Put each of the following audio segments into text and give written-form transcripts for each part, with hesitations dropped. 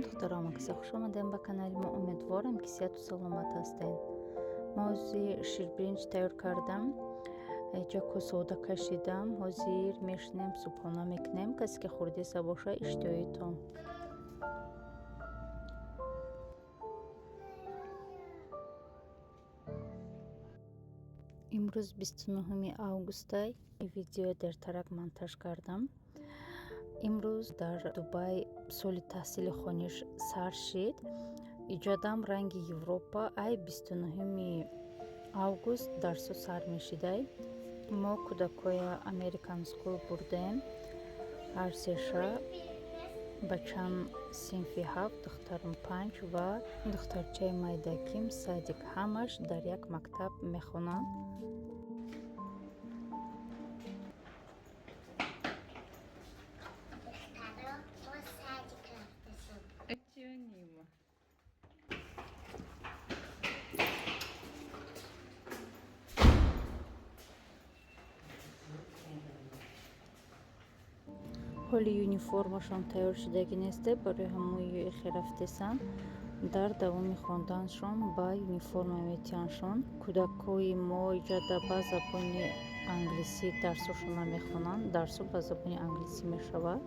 Салом, духтаро, ҳамакаса хуш омадем ба канали мо. Умедворам, ки сиҳату саломат ҳастед. Мо ҳозир ширбиринҷ тайёр кардам, ҷа косода кашидам. Ҳозир мешинем, субҳона мекунем. Касе ки хӯрдеса боша, иштиҳоитон. Имрӯз 29 августай. Видео дертарак монтаж кардам. Имрӯз дар Дубай соли таҳсили хониш сар шид. Иҷодам ранги Европа ай 29 август дарсо сар мешидай. Мо кӯдакоя American School бурдем. Ҳар сеша бачам синфи 7, духтарам 5 ва духтарчаи майдаким садик. Ҳамаш дар як мактаб мехонанд. Ҳоли юниформашон тайёр шудагӣ несте, барои ҳамои ихе рафтесанд. Дар давоми хонданшон ба юниформа метиҳандшон. Кӯдакҳои мо иҷода ба забони англисӣ дарсошона мехонанд, дарсо ба забони англисӣ мешавад.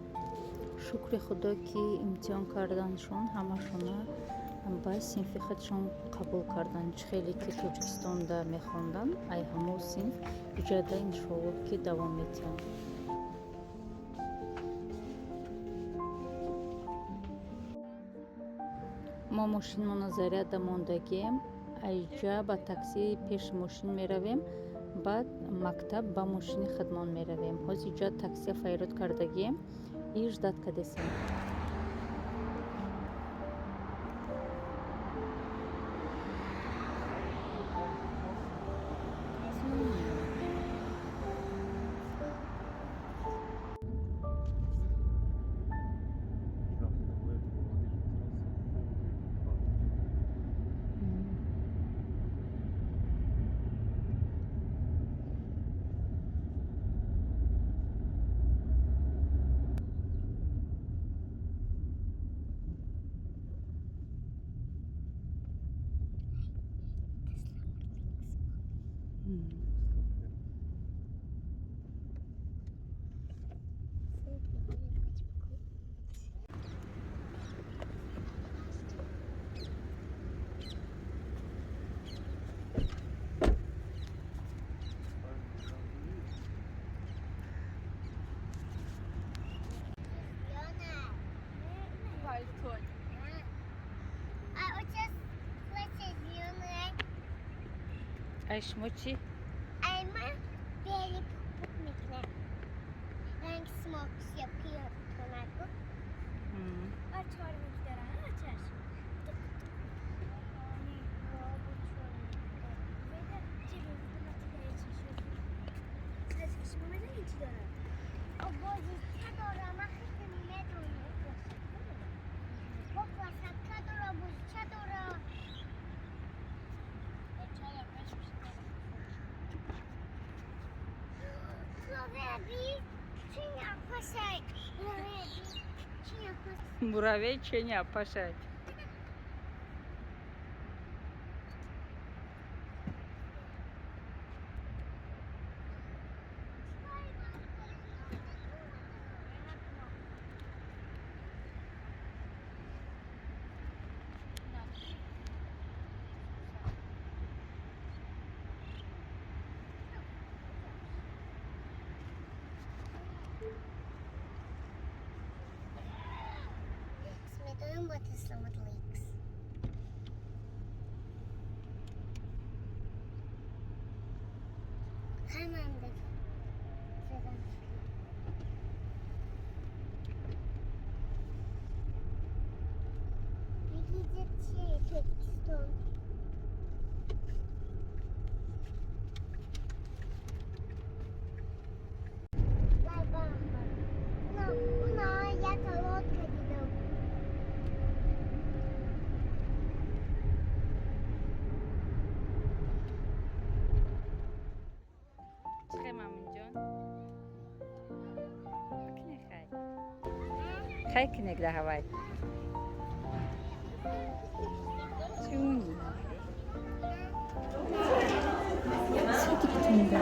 Шукри Худо, ки имтиҳон карданшон, ҳамашона ба синфи худшон қабул карданд. Чӣ хеле ки Тоҷикистонда мехонданд, ай ҳамон синф иҷода иншоаллоҳ ки давом метиҳанд. Мо мошинмона заряда мондагием. Айҷа ба такси пеши мошин меравем, баъд мактаб ба мошини худмон меравем. Ҳозир иҷа таксия файрод кардагием и ждать кардесем. Ай шумо чӣ? Ай ма бели пук мекунам. Ранг смок сиёпи тонаку. Ачор мекдара, ачаш. Бозича дорам, ман хеле медонам. Бо пласатка дорам, бозича дорам. Муравей ченя пашай. Медонам бо Tesla Model X. Ҳамам задам. Мегидет чи Тоҷикистон. Дай бамба. На, я лодка дидам. Чихе, мамунҷон? Кне хай. Хай кинек да ҳавай. 새끼통이다.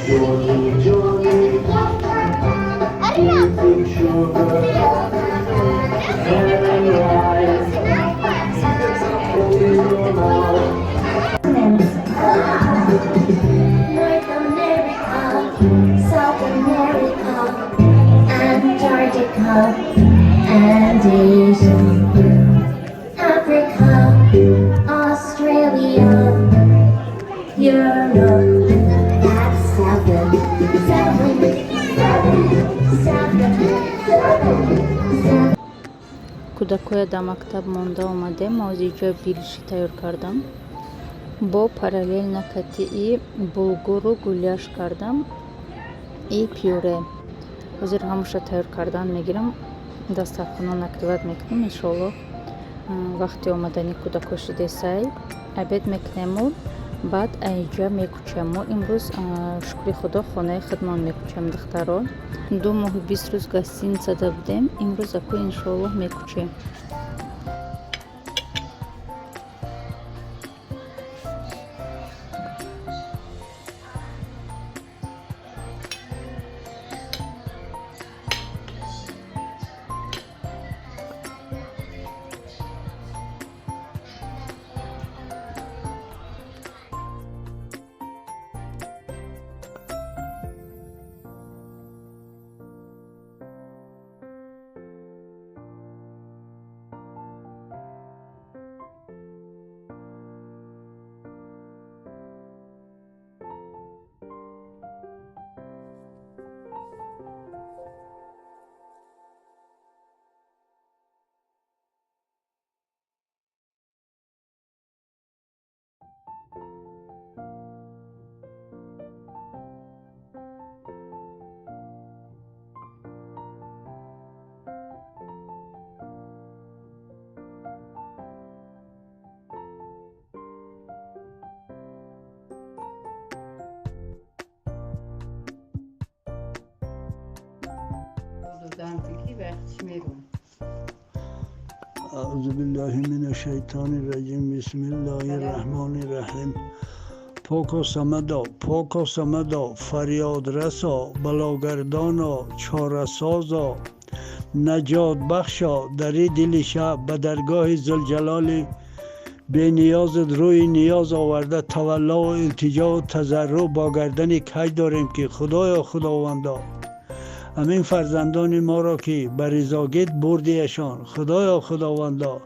Johnny, Johnny, eating sugar and rice in your mouth. North America, South America, Antarctica, and Asia, Africa, Australia, Europe. That's seven, seven, seven, seven, seven, seven. Кӯдакҳоя дар мактаб монда омадем. Ма ози ҷо билишӣ тайёр кардам. Бо параллельно катии булгуру гуляш кардам и пюре. Ҳозир ҳамаша тайёр кардан мегирам, дастархона накрывать мекунем, иншоалло. Вақти омадани кӯдакҳо шидесай, обед мекунему, баъд айҷа мекучем. Мо имрӯз, шукри Худо, хонаи худмон мекучем, духтаро. 2 моҳу 20 рӯз гостиницада будем, имрӯз аку, иншоаллоҳ, мекучем. اعوذ بالله من الشیطان الرجیم. بسم الله الرحمن الرحیم. پاک و صمدا، پاک و صمدا، فریاد رسا، بلاگردانا، چاره سازا، نجات بخشا، در دل شب به درگاه ذوالجلال به نیاز روی نیاز آورده، تولا و التجا و تضرع با گردن کج داریم که خدایا، خداوندا، همین فرزندان ما را که به رضاگیت بردیشان، خدایا، خداوندا،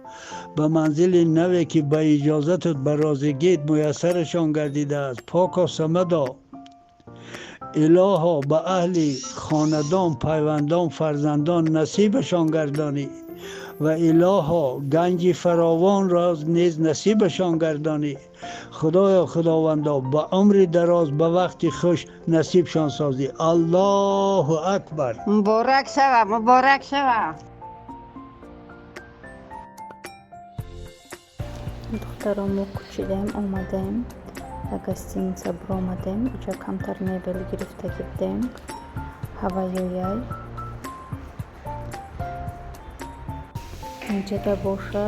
به منزل نوی که به اجازت به راضیگیت میسرشان گردیده است، پاکا، صمدا، الها، به اهل خاندان، پیوندان، فرزندان نصیبشان گردانی و الها گنج فراوان را نیز نصیبشان گردانی. خدایا، خداوندا، به عمر دراز، به وقت خوش نصیبشان سازی. الله اکبر. مبارک شوه، مبارک شوه. Духтаро, мо кӯчидаем, омадаем, ба гостиница биромадем. Иҷо камтар мебел гирифтагӣ будем, ҳавайёяй. Инҷода боша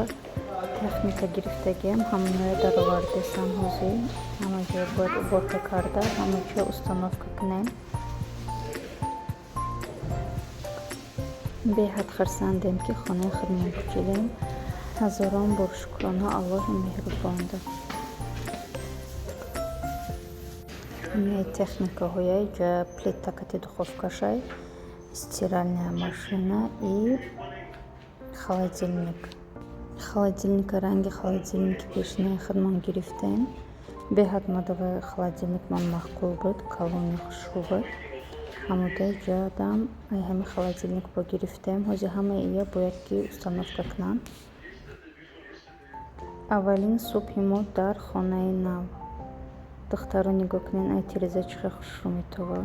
техника гирифтагиам, ҳамоноя даровардесам. Ҳозир ҳама ҷо бояд уборка карда, ҳама ҷо установка кунем. Беҳад хурсандем, ки хонаи худмон кӯчидем. Ҳазорон бор шукрона Аллоҳи меҳрубонда. Ҳамаи техникаҳоя ҷа: плита кати духовкашай, стиральная машина и холодильник. Холодильника ранги холодильники пешинаи худмон гирифтем. Беҳад модоваи холодильник ман маъқул буд, калони хушрӯ буд. Ҳамудаи ҷоадам ай ҳами холодильник бо гирифтем. Ҳозир ҳамаи ия бояд ки установка кунам. Аввалин субҳи мо дар хонаи нав. Духтаро, нигоҳ кунед, ай тиреза чӣ хел хушрӯ метова.